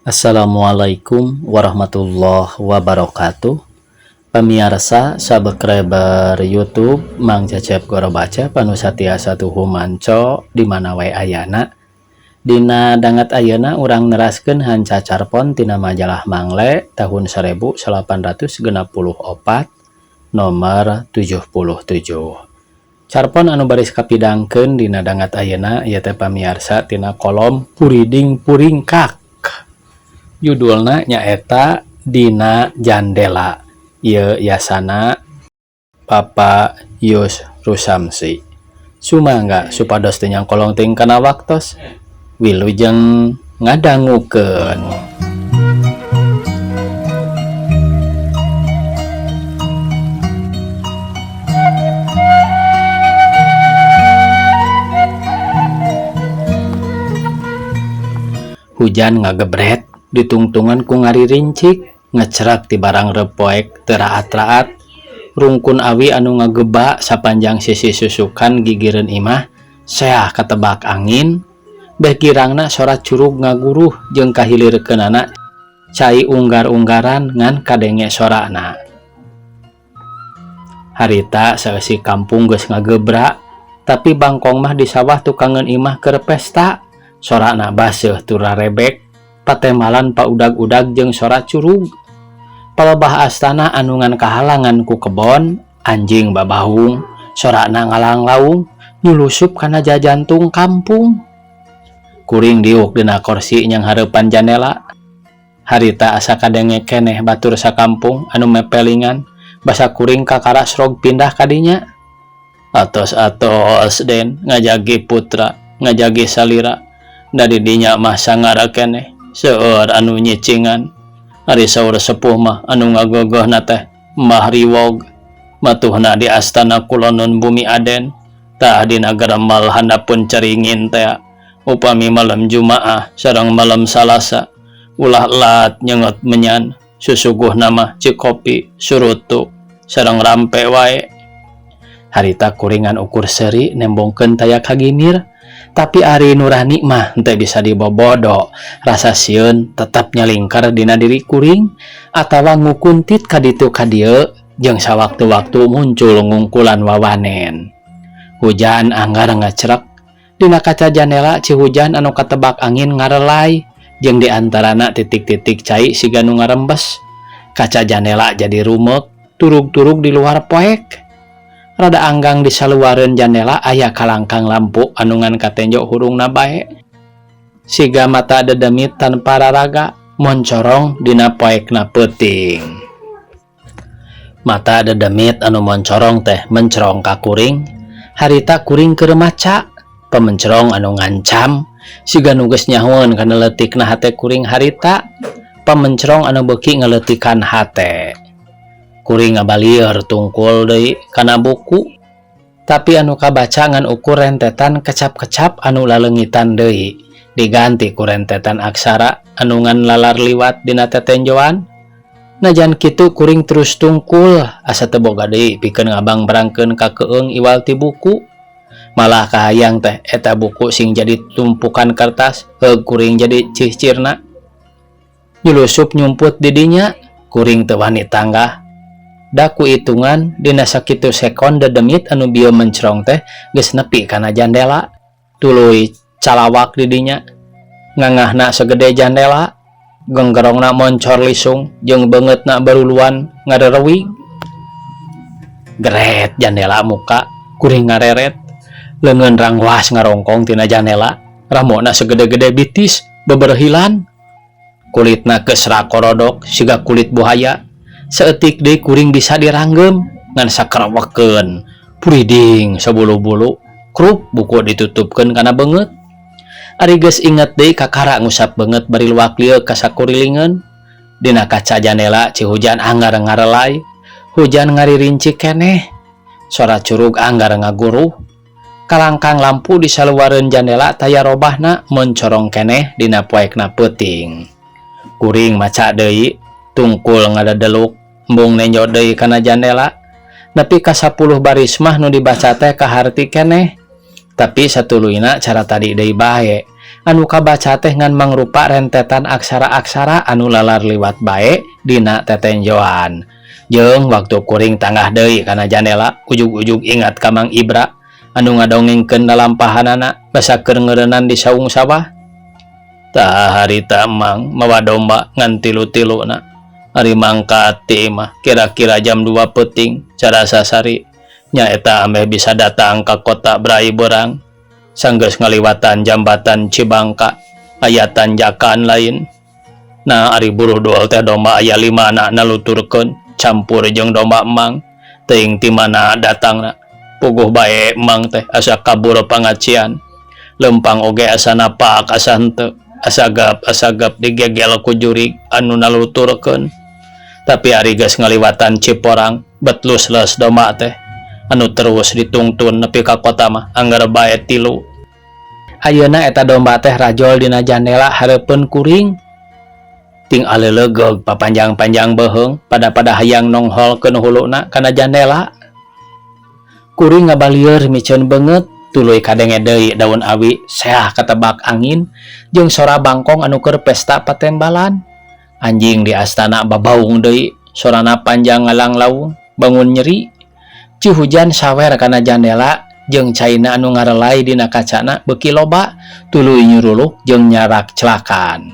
Assalamualaikum warahmatullahi wabarakatuh. Pemirsa subscriber YouTube Mang Cecep Goro Baca Panusatia satu Humanco di mana wae ayana. Dina danget ayeuna urang neraskeun hanca carpon tina majalah Mangle tahun 1864 nomor 77. Carpon anu baris kapidangkeun dina danget ayeuna ieu teh pamiarsa tina kolom Puriding Puringkak. Judulna nyaeta Dina Jandela. Ieu yasana Bapak Yus Rusamsi. Sumangga supados teu nyangkolong teuing kana waktos. Wilujeng ngadangukeun. Hujan ngagebret ditungtungan ku ngaririncik ngecerak ti barang repoek teu raat-raat rungkun awi anu ngageba sapanjang sisi susukan gigireun imah seah katebak angin beh girangna sora curug ngaguruh jeung kahilirkeunana cai unggar-unggaran ngan kadenge sorana. Harita saeusi kampung geus ngagebra tapi bangkong mah di sawah tukangeun imah keur pesta sorana baseuh tur rarebek patemalan paudag-udag jeung sora curug. Palebah astana anu ngan kahalangan ku kebon anjing babahung sorana ngalanglaung nyulusup kana jajantung kampung. Kuring diuk dina korsi nyanghareupan jandela. Harita asa kadenge keneh batur sakampung anu mepelingan basa kuring kakara srog pindah kadinya. Atos-atos den ngajagi putra ngajagi salira da di dinya mah sangara keneh seueur anu nyicingan. Ari saur sepuh mah anu ngagogehna teh Mbah Riwog matuhna di astana Kulonun Bumi Aden tah dina geremal handapun caringin teh upami malam Jumaah sareng malam Salasa ulah lat nyengot menyan susuguh nama cikopi surutu sareng rampe wae. Harita kuringan ukur seri nembongkeun taya kagimir tapi ari nurani mah henteu bisa dibobodo rasa sieun tetap nyalingkar dina diri kuring atawa ngukuntit ka ditu ka dieu jeung sawaktu-waktu muncul ngungkulan wawanen. Hujan anggar ngacrek dina kaca jandela ci hujan anu katebak angin ngarelai jeung di antarana titik-titik cai siga nu ngarembes. Kaca jandela jadi rumek turug-turug di luar poek. Rada anggang di saluareun jandela aya kalangkang lampu anu ngan katenjo hurungna bae. Siga mata dedemit tanpa raraga moncorong dina poekna peuting. Mata dedemit anu moncorong teh mencerong ka kuring. Harita kuring keur maca pemencerong anu ngancam siga nu geus nyahoeun kana leutikna hate kuring harita pemencerong anu beuki ngaleutikan hate. Kuring ngabalieur tungkul deui kana buku tapi anu kabaca ngan ukur rentetan kecap-kecap anu laleungitan deui diganti ku rentetan aksara anu ngan lalar liwat dina tetenjoan. Najan kitu kuring terus tungkul asa teu boga deui pikeun ngabangbrangkeun ka keung iwal ti buku. Malah kahayang teh eta buku sing jadi tumpukan kertas heug kuring jadi cihcirna. Nyulusup nyumput di dinya kuring teu wani tanggah. Da ku hitungan dina sakitu sekon dedemit anu bieu mencerong teh geus nepi kana jandela tuluy calawak di dinya ngangahna segede jandela genggerongna moncor lisung jeung beungeutna baruluan ngarerewig. Geret jandela muka kuring ngareret leungeun rangwas ngarongkong tina jandela ramona segede-gede bitis beberhilan kulitna geus rakorodok siga kulit buaya. Saeutik deui kuring bisa diranggem ngan sakerewekeun puriding sabulu-bulu krup buku ditutupkeun kana beungeut. Ari geus inget deui kakara ngusap beungeut bari luak lieu ka sakurilingeun. Dina kaca jandela ci hujan anggar ngarelai hujan ngaririnci keneh sora curug anggar ngaguruh kalangkang lampu di saluareun jandela taya robahna mencorong keneh dina poekna peuting. Kuring maca deui tungkul ngadadeluk embung nenjo deui kana jandela nepi ka 10 baris mah nu dibaca teh kaharti keneh tapi satuluyna cara tadi deui bae. Anu kabaca teh ngan mangrupa rentetan aksara-aksara anu lalar liwat bae dina tetenjoan. Jeung waktu kuring tanggah deui kana jandela ujug-ujug ingat ka Mang Ibra anu ngadongengkeun lalampahanana basa keur ngeureunnan di saung sawah. Tah harita Mang mawa domba ngan tilu-tiluna. Ari mangkat ti imah kira-kira jam 2 peuting cara sasari nyaeta ameh bisa datang ka kota Brai beurang. Sanggeus ngaliwatan jambatan Cibangka aya tanjakan lain. Nah ari buruh doel teh domba aya 5 na naluturkeun campur jeung domba Mang teuing ti mana datangna. Puguh bae Mang teh asa kabur pangacian. Lempang oge asa napak asa henteu. Asagap-asagap digegel ku jurig anu naluturkeun. Tapi ari geus ngaliwatan Ciporang bet lusles domba teh anu terus ditungtun nepi ka kota mah anggar bae tilu. Ayeuna eta domba teh rajol dina jandela hareupeun kuring. Ting aleulegeug papanjang-panjang beuheung pada-pada hayang nongholkeun huluna kana jandela. Kuring ngabalieur miceun beungeut tuluy kadenge deui daun awi seah katebak angin jeung sora bangkong anu keur pesta patembalan. Anjing di astana babaung deui sorana panjang ngalanglaung bangun nyeri. Ci hujan sawer kana jandela jeung caina anu ngarelai dina kacana beuki loba tuluy nyuruluk jeung nyarak celakan.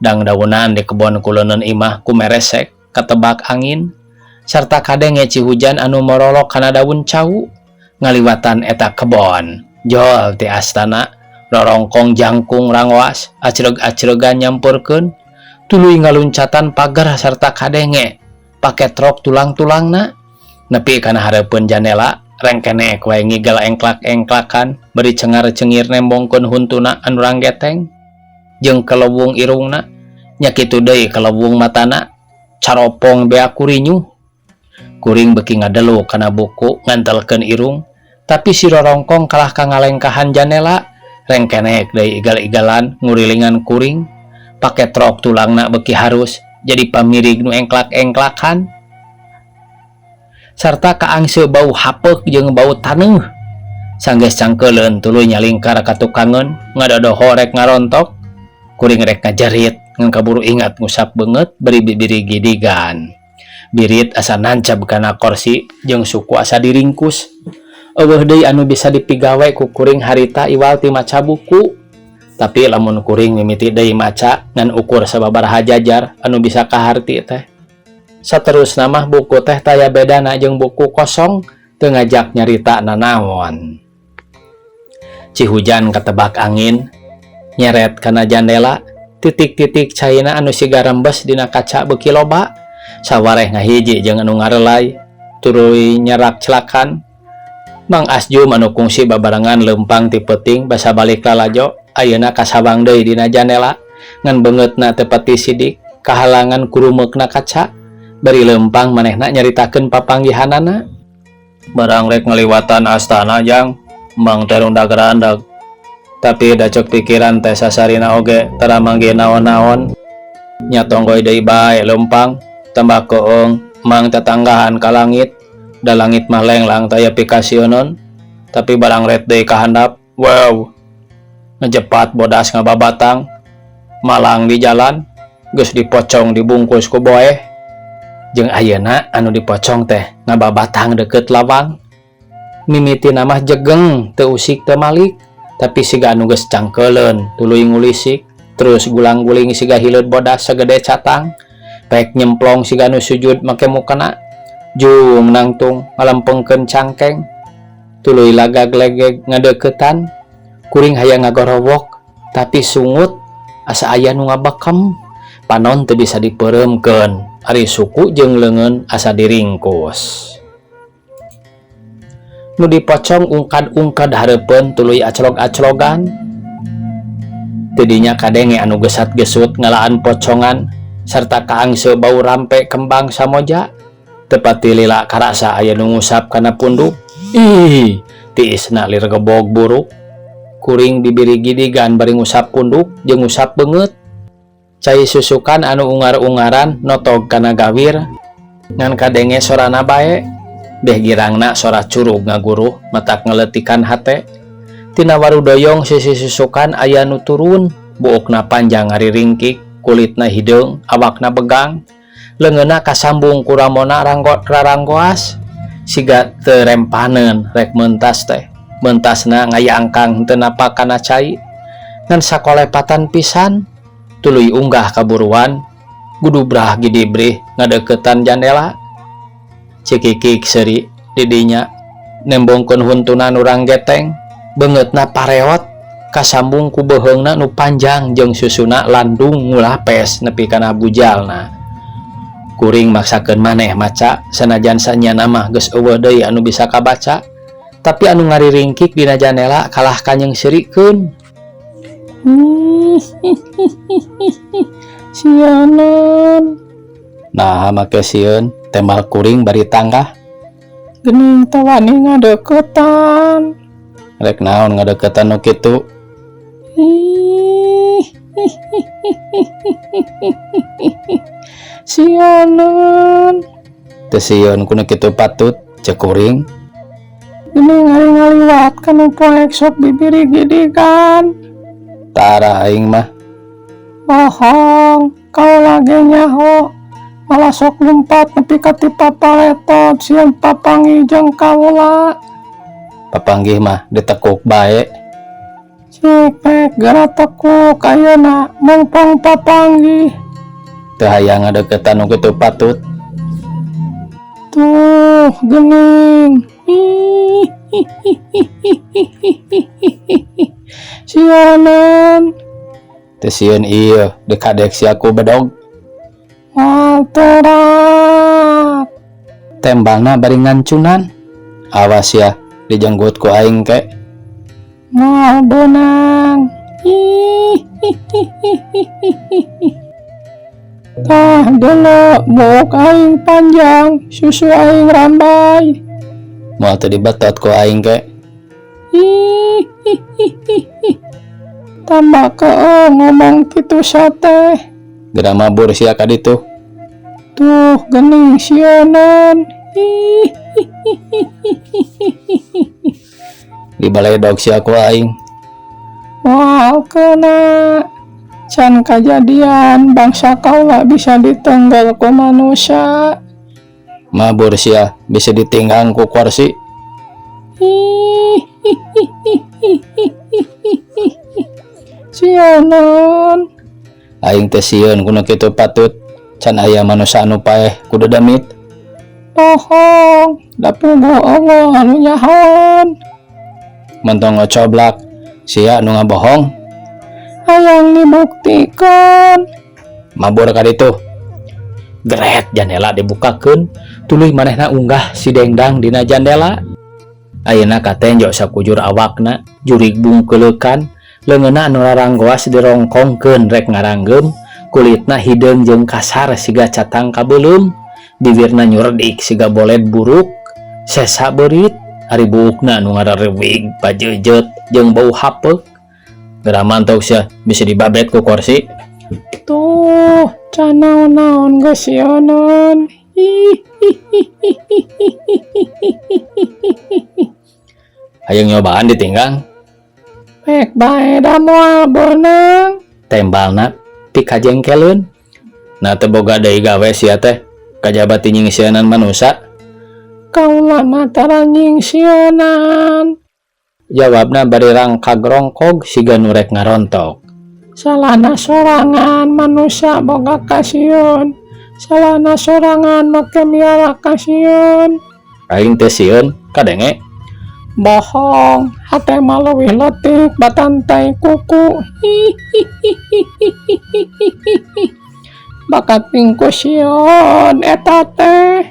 Dangdaunan di kebon kuleuneun imah kumeresek katebak angin sarta kadenge ci hujan anu morolok kana daun cau ngaliwatan eta kebon. Jol ti astana rorongkong jangkung rangoas acreg-acregan nyampurkeun tuluy ngaluncatan pagar sarta kadenge paketrok tulang-tulangna nepi kana hareupeun jandela rengkenek wae ngigel engklak-engklakan bari cengar-cengir nembongkeun huntuna anu ranggeteng jeung kelewung irungna nya kitu deui kelewung matana caropong bea kurinyuh. Kuring beuki ngadeluk kana buku ngantelkeun irung tapi si rorongkong kalah ka ngalengkahan jandela rengkenek deui igal-igalan ngurilingan kuring paketrok tulangna beuki harus jadi pamirig nu engklak-engklakan sarta kaangse bau hapeuk jeung bau taneuh. Sanggeus cangkeuleun tuluy nyalingkar ka tukangeun ngadodoho rek ngarontok kuring rek ngajerit ngan kaburu ingat ngusap beungeut bari bibiri gidigan. Birit asa nancab kana korsi jeung suku asa diringkus. Eueuh deui anu bisa dipigawe ku kuring harita iwal ti maca buku. Tapi lamun kuring mimiti deui maca ngan ukur sababaraha jajar anu bisa kaharti teh. Saterusna mah buku teh taya bedana jeung buku kosong teu ngajak nyarita nanaon. Ci hujan katebak angin nyeret kana jandela titik-titik caina anu siga rembes dina kaca beuki loba sawareh ngahiji jeung anu ngarelai tuluy nyerak celakan. Mang Asjum anu kungsi babarengan leumpang ti peuting basa balik lalajo ayeuna kasabang deui dina jandela ngan beungeutna teu pati sidik kahalangan kurumeukna kaca bari leumpang manehna nyaritakeun papanggihanana. Barang rek ngaliwatan astana jang Mang teh rundag-randag tapi da ceuk pikiran teh sasarina oge tara manggih naon-naon nya tonggoy deui bae leumpang tambah keung Mang tetanggahan ka langit da langit mah lenglang taya pikasieuneun tapi barang ret deui ka handap wow ngejepat bodas ngababatang malang di jalan geus dipocong dibungkus ku boeh jeung ayeuna anu dipocong teh ngababatang deukeut lawang mimitina mah jegeng teu usik teu malik tapi siga anu geus cangkeuleun tuluy ngulisik terus gulang-guling siga hileud bodas sagede catang pek nyemplong siga anu sujud make mukena jung nangtung ngalempengkeun cangkeng tuluy lagag-legeg ngadeuketan kuring hayang ngagorowok tapi sungut asa aya nu ngabekem panon teu bisa dipeureumkeun ari suku jeung leungeun asa diringkus. Nu dipocong ungkad-ungkad hareupeun tuluy aclog-aclogan tidinya kadenge anu gesat-gesut ngalaan pocongan sarta kaangse bau rampe kembang samoja tepati lila karasa aya nu ngusap kana punduk. Ih tiisna lir gebog buruk kuring bibiri gidigan bari ngusap punduk jeung ngusap beungeut cai susukan anu ungar-ungaran notog kana gawir ngan kadenge sorana bae beh girangna sora curug ngaguruh matak ngeleutikan hate. Tina warudoyong sisi susukan aya nu turun, buukna panjang ngariringkik, kulitna hideung, awakna begang, leungeunna kasambung ku ramona raranggoas, siga teu rempaneun rek mentas teh. Mentasna ngayangkang teu napak kana cai, ngan sakolepatan pisan, tuluy unggah kaburuan, gudubrah gidibrih ngadeuketan jandela. Cikikik seuri di dinya nembongkeun huntuna nu ranggeteng, beungeutna pareot kasambung ku beuheungna nu panjang jeung susuna landung ngulapes nepi kana bujalna. Kuring maksakeun maneh maca sanajan sanyana mah geus euweuh deui anu bisa kabaca, tapi anu ngariringkik dina jandela kalah kanyeungseurikeun. Sieuneun. Naha make sieun, tembal kuring bari tanggah. Geuning teu wani ngadeuketan. Rek naon ngadeuketan nu kitu? Sieuneun. Teu sieun ku nu kitu patut, ceuk kuring. Geuning ari ngaliwat ka nu poek sok bibiri gidigan. Tara aing mah. Bohong, kaula ge nyaho. Malah sok lumpat nepi ka ti papaletot sieun papanggih jeung kaula. Papanggih mah ditekuk bae. Cik pek geura tekuk ayeuna mungpung papanggih. Teu hayang ngadeuketan nu kitu patut. Tuh geuning. Sieuneun. Teu sieun ieu dikadek sia ku bedog. Moal torak. Tembalna bari ngancunan. Awas ya dijenggut ku aing ke. Moal beunang. Tah deuleu buuk aing panjang, susu aing rambay. Moal teu dibetot ku aing ke. Tambah keung ngomong kitu sateh. Geura mabur sia ka ditu. Tuh geuning sieuneun. Dibaledog sia ku aing. Moal keuna. Can kajadian bangsa kaula bisa ditenggal ku manusia. Mabur sia bisa ditinggang ku kursi. Sieuneun. Aing teh sieun ku nu kitu patut. Can aya manusa anu paeh ku dedemit. Bohong, da puguh eueuh anu nyahoan. Mentong ngocoblak, sia nu ngabohong. Hayang dibuktikeun. Mabur ka ditu. Geret jandela dibukakeun, tuluy manehna unggah si dengdang dina jandela. Ayeuna katenjo sakujur awakna, jurig bungkeuleukan, leungeunna anu raranggoas dirongkongkeun rek ngaranggeum, kulitna hideung jeung kasar siga catang kabeuleum, bibirna nyuredik siga boled buruk, sesa beurit, ari buukna anu ngarareuwig pajeujeuet jeung bau hapeuk. Geura mantok sia bisa dibabet ku kursi. Tuh, can naon-naon geus sieuneun. Hayang nyobaan ditinggang. Pek bae da moal beunang. Tembalna pikajengkeleun. Nah teu boga deui gawe sia teh, kajaba ti nyingsieunan manusa. Kaula mah tara nyingsieunan. Jawabna bari rangkag rongkog siga nu rek ngarontok. Salahna sorangan manusa boga kasieun. Salahna sorangan make miara kasieun. Aing teh sieun kadenge. Bohong, hate mah leuwih leutik batantai kuku. Bakat pingku sieun eta teh.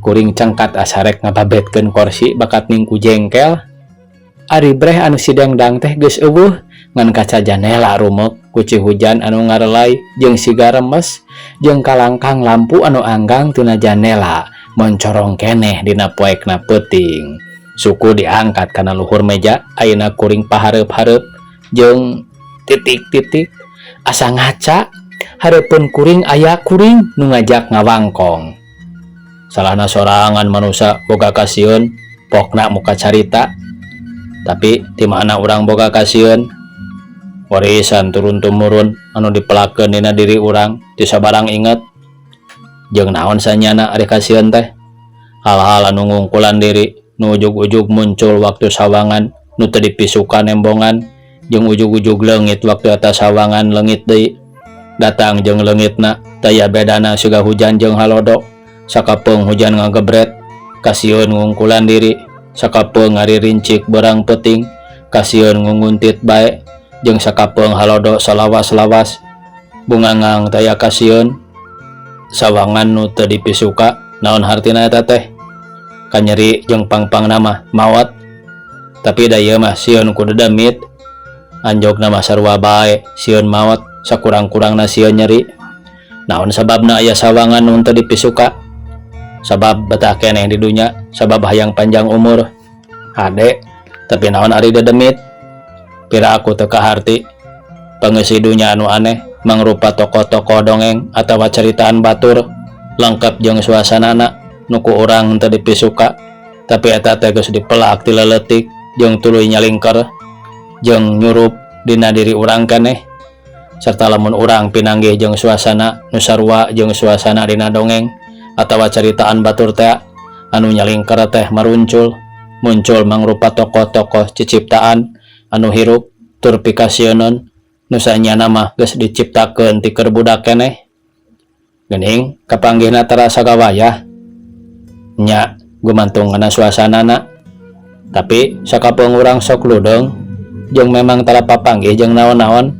Kuring cengkat asa rek ngababetkeun korsi bakat ningku jengkel. Ari breh anu si dengdang teh geus euweuh, ngan kaca janela rumek, kuci hujan anu ngarelai jeung siga remes, jeung kalangkang lampu anu anggang tina janela moncorong keneh dina poekna peuting. Suku diangkat kana luhur meja, ayeuna kuring pahareup-hareup jeung titik-titik asa ngaca, hareupeun kuring aya kuring nu ngajak ngawangkong. Salahna sorangan manusa boga kasieun, pokna muka carita. Tapi ti mana urang boga kasieun? Warisan turun tumurun anu dipelakeun dina diri urang ti sabarang inget. Jeung naon sanyana ari kasieun teh? Hal-hal anu ngungkulan diri nu ujug-ujug muncul waktu sawangan nu teu dipisuka nembongan jeung ujug-ujug leungit waktu eta sawangan leungit deui. Datang jeung leungitna taya bedana siga hujan jeung halodo. Sakapeung hujan ngagebret kasieun ngungkulan diri, sakapeung ngaririncik beurang peuting kasieun ngunguntit bae, jeung sakapeung halodo salawas-lawas bungangang taya kasieun. Sawangan nu teu dipisuka, naon hartina eta teh? Kanyeri jeung pangpangna mah maot. Tapi da ieu mah sieun ku dedemit. Anjogna mah sarua bae, sieun maot sakurang-kurangna sieun nyeri. Naon sababna aya sawangan nu teu dipisuka? Sabab betah keneh di dunya, sabab hayang panjang umur. Hade, tapi naon ari dedemit? Pira aku teu kaharti. Pangeusi dunya anu aneh mangrupa tokoh-tokoh dongeng atawa caritaan batur lengkap jeung suasanana nu ku urang teu dipisuka, tapi eta teh geus dipelak ti leutik jeung tuluy nyalingker jeung nyurup dina diri urang keneh. Serta lamun urang pinanggih jeung suasana nu sarua jeung suasana dina dongeng atawa caritaan batur teh, anu nyalingker teh maruncul muncul mangrupa tokoh-tokoh ciciptaan anu hirup tur pikasieuneun nu sanyana mah geus diciptakeun ti keur budak keneh. Geuning kapanggihna tarasa gawayah nya, gumantung kana suasanana. Tapi sakapeung urang sok ludeung jeung memang tara papanggih jeung naon-naon,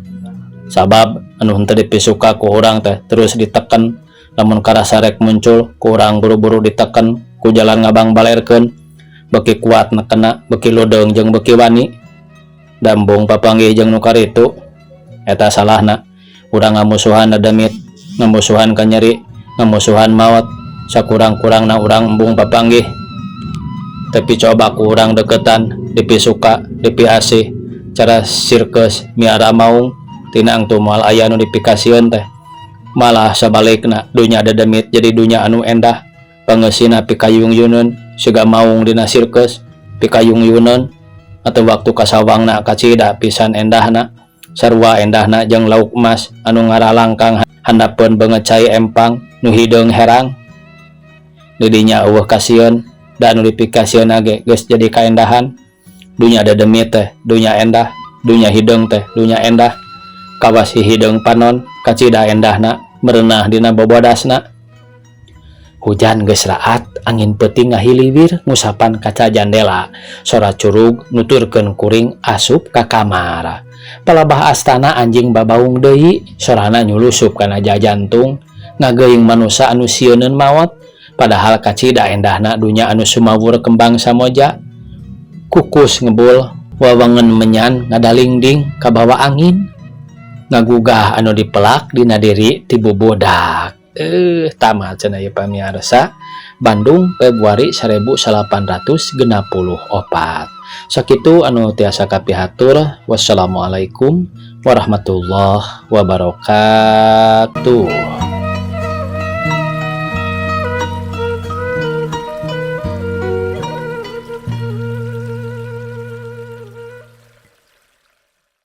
sabab anu henteu dipisuka ku urang teh terus diteken. Lamun karasa rek muncul, ku urang buru-buru diteken ku jalan ngabangbalerkeun. Beuki kuat nekena, beuki ludeung jeung beuki wani. Dambung papanggih jeung nu karitu. Eta salahna urang ngamusuhan dedemit, ngamusuhan kanyeri, ngamusuhan maot. Sakurang-kurangna urang embung papanggih. Tapi coba ku urang deketan, dipisuka, dipiasih cara sirkus miara maung, tinang tuh moal aya nu dipikasieun teh. Malah sabalikna, dunya dedemit jadi dunya anu endah. Pangeusina pikayung-yuneun siga maung dina sirkus pikayung-yuneun atau waktu kasawangna kacida pisan endahna, sarua endahna jeung lauk emas anu ngaralangkang handapeun beungeut cai empang nu hideung herang. Didinya euweuh kasieun da anu dipikasieun ge geus jadi kaendahan. Dunya dedemit teh dunya endah, dunya hideung teh dunya endah. Kawas hihideung panon kacida endahna merenah dina bobodasna. Hujan geus raat, angin peuting ngahiliwir ngusapan kaca jandela. Sora curug nuturkeun kuring asup ka kamar. Palebah astana anjing babaung deui, sorana nyulusup kana jantung, ngageuing manusa anu sieuneun maot. Padahal kacida endahna dunya anu sumawur kembang samoja. Kukus ngebul, wawengen menyan ngadalingding kabawa angin, ngagugah anu dipelak dina diri ti bubudak. Tamat cenah ieu, pamiarsa. Bandung, Februari 1864. Sakitu anu tiasa kapihatur. Wassalamualaikum warahmatullahi wabarakatuh.